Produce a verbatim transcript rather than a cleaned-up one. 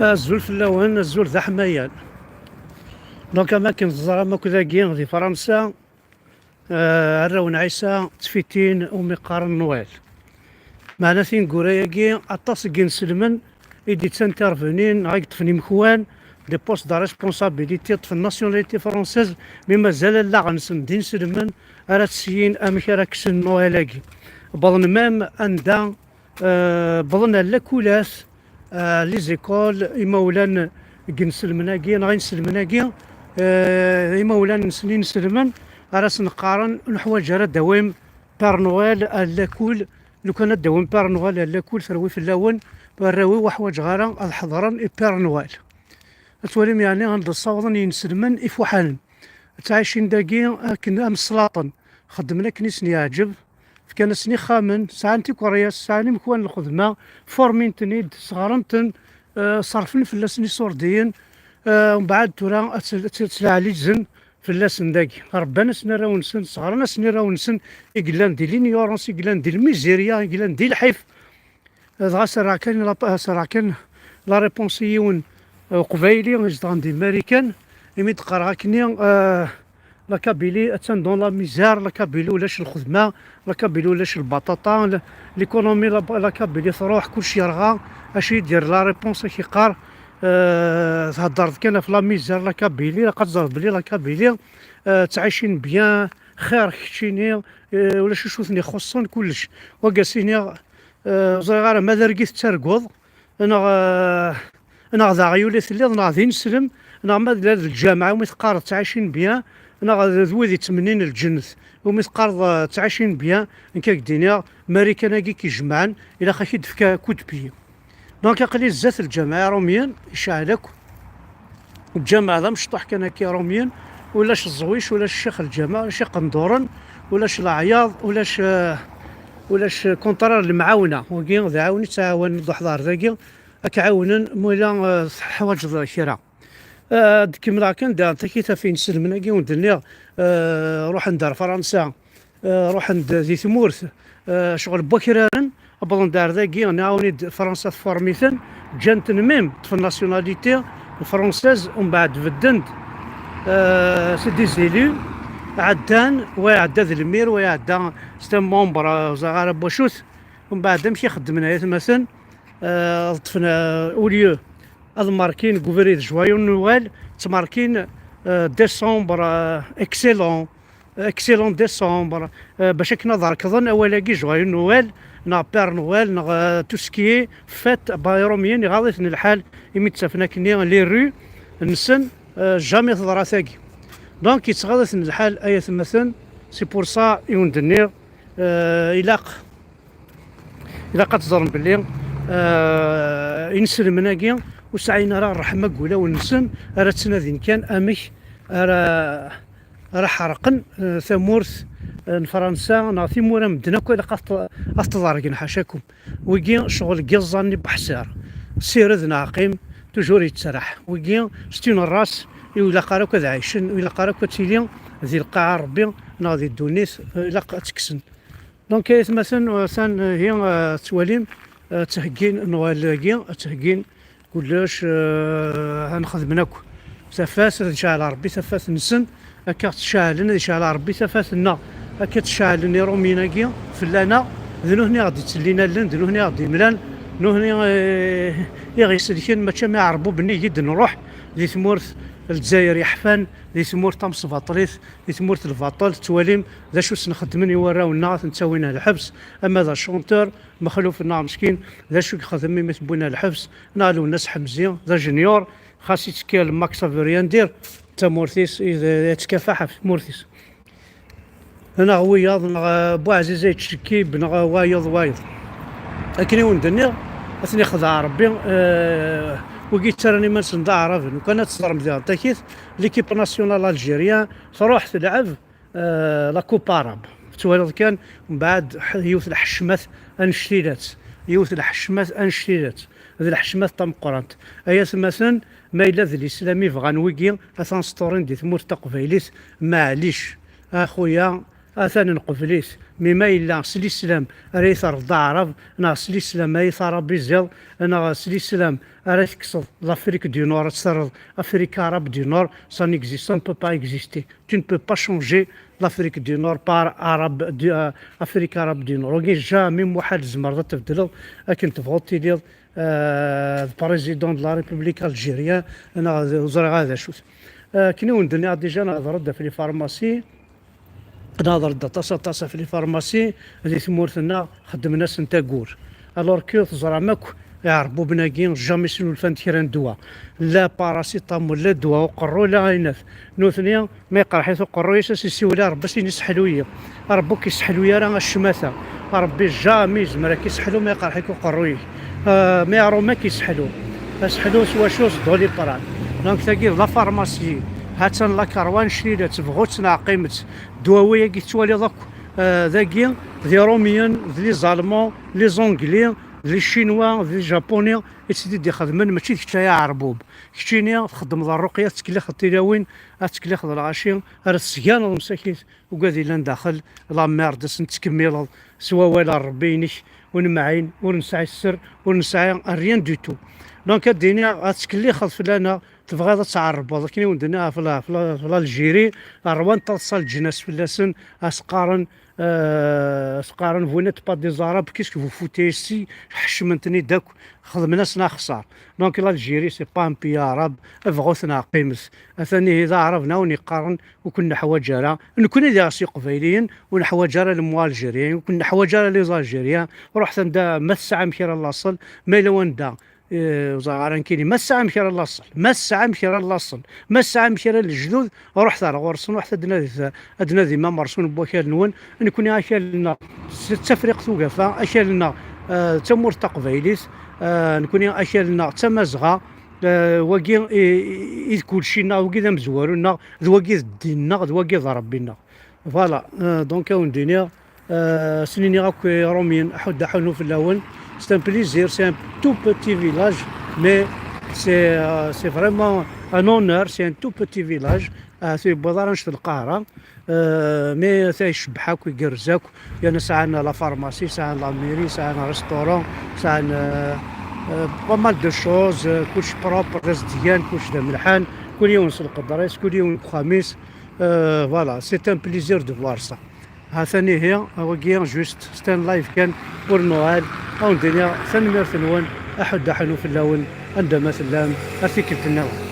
Azul fell-awen, azul d aḥmayan. Donc, am akken teẓram akk dagi di Fransa, eh, arraw n Ɛisa ttfitin umi qqaren Noël. Meɛna tineggura-agi, aṭas n yinselmen i d-yettintervenin, neɣ i yeṭṭfen imekwan, des postes de responsabilité, ṭṭfen nationalité française, mi mazal allaɣ-nsen d inselmen ara tesyin amek ara kksen Noël-agi. Wwḍen même anda, eh, wwḍen ar lakulat, eh, les écoles, imawlan n yinselmen-agi, neɣ inselmen-agi, eh, imawlan-nsen inselmen, ara sen-qqaren, ur neḥwaǧ ara ad d-tawim Père Noël ar lakul. Lukan ad d-tawim Père Noël ar lakul, terwi fell-awen, arraw-iw ur ḥwaǧeɣ ara ad ḥeḍren i Père Noël. Ad twalim yeɛni anda ssawḍen yinselmen ifuḥanen. Ttɛicin dagi akken am sslaṭen, xeddmen akken i sen-yeɛǧeb, fkan-asen ixxamen, sɛan tikeryas, sɛan imekwan n lxedma, formin-ten-id, sɣren-ten, eh, ṣerfen fell-asen iṣurdiyen, eh, mbeɛd tura ad tt-, ad tt-, ad ttleɛlizen fell-asen dagi. Rebban-asen arraw-nsen, sɣren-asen arraw-nsen i yellan di l'ignorance, i yellan di lmizirya, i yellan di lḥif. Dɣa serreɣ kan la, serreɣ kan la réponse i yiwen, eh, uqbayli izedɣen di Marikan, imi d-qqareɣ akkenni, eh, la Kabylie attan dans la misère, la Kabylie ulac lxedma, la Kabylie ulac lbaṭaṭa, la, l'économie, la, la Kabylie truḥ, kullec yerɣa. Acu i d-yerr la réponse, ak iqqar, eh, theddreḍ kan ɣef la misère, la Kabylie, ilaq ad teẓreḍ belli la Kabylie, eh, ttɛicin bien, xir keččini, eh, ulac acu ten-ixuṣṣen, kullec. Wagi ad s-iniɣ, eh, ẓriɣ ara ma d argit tettarguḍ, neɣ, eh, neɣ d aɣyul i telliḍ, neɣ d ineslem, neɣ ma d la d lǧameɛ umi teqqareḍ ttɛicin bien, neɣ d, d wid yettmennin lǧennet umi teqqareḍ, eh, ttɛicin bien. Nekk ad k-d-iniɣ, Marikan-agi k-ijemɛen, ilaq ad k-id-tefk coup de pied. Donc, aql-i zdat lǧameɛ irumyen, icɛel akk. Lǧameɛ d amecṭuḥ kan akka irumyen, ulac ẓẓwic, ulac ccix lǧameɛ, ulac iqenduren, ulac leɛyaḍ, ulac, eh, ulac contraire lemɛawna. Wagi d aɛawen i ttɛawanen, d uḥḍar dagi, ad k-ɛawnen ma yella, eh, teḥwaǧeḍ kra. Eh, ad kemmleɣ kan daɣen takit ɣef yinselmen-agi, wen d-nniɣ, eh, ruḥen-d ar Fransa, eh, ruḥen-d di tmurt, eh, ccɣel n wakraren, wwḍen-d ar dagi, nɛawen-id Fransa tform-iten, ǧǧan-ten même, ṭṭfen nationalité française, umbeɛd bedden-d, eh, c'est des élus, ɛeddan, wa iɛedda d lmir, wa iɛedda c'est un membre, eh, ur ẓriɣ ara n wacu-t, umbeɛd amek i xeddmen ay atmaten, eh, ṭṭfen, eh, au lieu ad markin deg ubrid Joyeux Noël, ttmarkin, eh, décembre, eh, excellent, excellent décembre, eh, bac akken ad rekḍen awal-agi Joyeux Noël, neɣ Père Noël, neɣ, eh, tout ce qui est fête, bah, irumyen iɣaḍ-iten lḥal, imi ttafen akkenni les rues nsen, eh, jamais teḍra tagi. Donc, yettɣaḍ-iten lḥal, ay atmaten, c'est pour ça i wen-d-nniɣ, eh, ilaq Ilaq ad teẓrem belli, eh, inselmen-agi ur sɛin ara ṛṛeḥma deg wulawen-nsen, ara ttnadin kan amek ara, ara ḥerqen, eh, tamurt, eh, n Fransa neɣ timura n medden akk, ilaq ad t-, ad t-ḍergen, ḥacakum. Wigi ccɣel n yiẓẓan n Buḥsir. Sired neɣ qqim, toujours yettraḥ. Wigi c'est une race, ur ilaq ara akk ad ɛicen, ur ilaq ara akk ad tili di lqaɛa n Ṛebbi neɣ di ddunit, eh, ilaq ad tt-kksen. Donc, ay atmaten, atan, eh, hi, eh, tettwalim, eh, ttheggin Noël-agi, ttheggin kullec, eh, ad nxedmen akk. Tafat ad icɛel Ṛebbi tafat-nsen, akka ɣ-ttceɛlen, ad icɛel Ṛebbi tafat-nneɣ, akka ttceɛlen Iṛumyen-agi fell-aneɣ, d nutni i ɣ-d-ittellin allen, d nutni i ɣ-d-imlan, nutni, eh, i ɣ-iselken, mačči am iɛerbuben i d-nruḥ di tmurt n Lezzayer yeḥfan, di tmurt tamesbaṭlit, di tmurt n lbaṭel, tettwalim d acu s-nxeddmen i warraw-nneɣ, ad ten-ttawin ar lḥebs, ama d achanteur, Mexluf-nneɣ meskin, d acu i yexdem imi t-wwin ar lḥebs, neɣ Lwennas Ḥemzi, d ajenyur, xas ittekka Max Averyandir, d tamurt-is, i d, yettkafaḥ ɣef tmurt-is. Neɣ wiyaḍ, neɣ, eh, Buɛziz Ayt Cekkib, neɣ, eh, wayeḍ, wayeḍ. Akken i wen-d-nniɣ, ad ten-ixdeɛ Ṛebbi, eh, wigi yettarran iman-nsen d aɛraben. Ukan ad teẓrem diɣen takit, l'équipe nationale algérienne truḥ telɛeb, eh, la Coupe arabe. Tettwaliḍ kan, mbeɛd ḥ-, yiwet lḥecmat annect-ilat, yiwet lḥecmat annect-ilat, d lḥecmat tameqqrant. Ay atmaten, ma yella d lislam i bɣan wigi, atan sṭurin di tmurt taqbaylit, maɛlic, a xuya, Atan nqebl-it. Mi ma yella s lislam ara yi-terreḍ d aɛrab, neɣ s lislam ara yi-tarabiziḍ, neɣ s lislam ara tekkseḍ l'Afrique du Nord, ad terreḍ Afrique arabe du Nord, ça n'existe, ça ne peut pas exister. Tu ne peux pas changer l'Afrique du Nord par arabe, du, euh, Afrique arabe du Nord. Wagi jamais muḥal tzemreḍ ad tbeddleḍ akken tebɣuḍ tiliḍ, euh, d président de la République algérienne, neɣ d, ur ẓriɣ ara d acu-t. Euh, akken i wen-d-nniɣ déjà, nehḍer-d ɣef les pharmacies, nehḍer-d aṭas, aṭas ɣef les pharmacies di tmurt-nneɣ, xeddmen-asen taggur. Alors que teẓram akk iɛerbuben-agi jamais snulfan-d kra n ddwa. La paracétamol, la ddwa uqerru, la aynat. Nutni, ma iqerḥ-it uqerruy-is, ad s-isiwel i Rebbi, ad s-yini: "Seḥlu-yi." Rebbi ur k-iseḥlu ara a ccmata. Rebbi jamais yezmer ad k-iseḥlu ma iqerḥ-ik uqerruy-ik. Ah, mais Ṛuma k-iseḥlu. Aseḥlu s wacu? S Doliprane. Donc tagi d la pharmacie. Ha-tt-an la karwa, annect-ila, tebɣu-tt neɣ qqim-tt. Ddwawi-agi tettwaliḍ akk, ah, dagi, d Iṛumyen, d les Allemands, les Anglais, d les Chinois, d les Japonais, i tt-id-ixedmen, mačči d kečč ay aɛerbub. Keččini txeddmeḍ ṛṛuqya, tettkellixeḍ tilawin, ad tettkellixeḍ lɣaci, ara tesganeḍ msakit, ugad yellan daxel, la merde, ad sen-tettkemmileḍ s wawal n Ṛebbi-inek, ur nemɛin, ur nesɛi sser, ur nesɛi rien du tout. Donc, ad d-iniɣ, ad tettkellixeḍ fell-aneɣ, tebɣiḍ ad tɛerrbeḍ, akken i wen-d-nniɣ ɣef la-, ɣef la-, ɣef l'Algérie, ṛwan taḍsa leǧnas fell-asen, ad s-qqaren, euh, ad s-qqaren: "Vous n'êtes pas des Arabes, qu'est-ce que vous foutez ici?" Ḥecmen-ten-id akk, xedmen-asen axeṣṣar. Donc l'Algérie, c'est pas un pays arabe, bɣut neɣ qqimet. Atan ihi d aɛrab, neɣ wen iqqaren, ur ken-neḥwaǧ ara. Nekkni d iɣes iqbayliyen, ur neḥwaǧ ara les Algériens, ur ken-neḥwaǧ ara les Algériens. Ruḥet anda ma tesɛam kra n laṣel, ma yella wanda, eh, ur ẓriɣ ara nekkini, ma tesɛam kra n laṣel, ma tesɛam kra n laṣel, ma tesɛam kra n lejdud, ruḥet ar ɣur-sen, ruḥet ad nadit, ad nadim amersun n wakal-nwen. Nekkni akal-nneɣ d Tafriqt Ugafa, akal-nneɣ, eh, d tamurt taqbaylit, eh, nekkni akal-nneɣ d Tamazɣa, eh, wagi i, i, i d kulci-nneɣ, wagi d amezwaru-nneɣ, d wagi d ddin-nneɣ, d wagi d Ṛebbi-nneɣ. Voilà, euh, donc, ad wen-d-iniɣ, euh, ad sen-iniɣ akk i Iṛumyen, aḥuddu aḥunnu fell-awen. C'est un plaisir, c'est un tout petit village, mais c'est, euh, c'est vraiment un honneur, c'est un tout petit village. Ahat ur yewwiḍ ara annect n Lqahra. Euh, mais ata icebbeḥ akk, igerrez akk. Yerna sɛan la pharmacie, sɛan la mairie, sɛan restaurant, sɛan, euh, euh, pas mal de choses, euh, kullec propre, d azedgan, kullec d amelḥan, kul yiwen s lqedra-is, kul yiwen deg uxxam-is. Euh, voilà, c'est un plaisir de voir ça. Ha-t-an ihi, wagi juste, c'est un live kan, ur nuɣal, ad wen-d-iniɣ tanemmirt-nwen, aḥuddu aḥunnu fell-awen, anda ma tellam, ar tikkelt-nniḍen.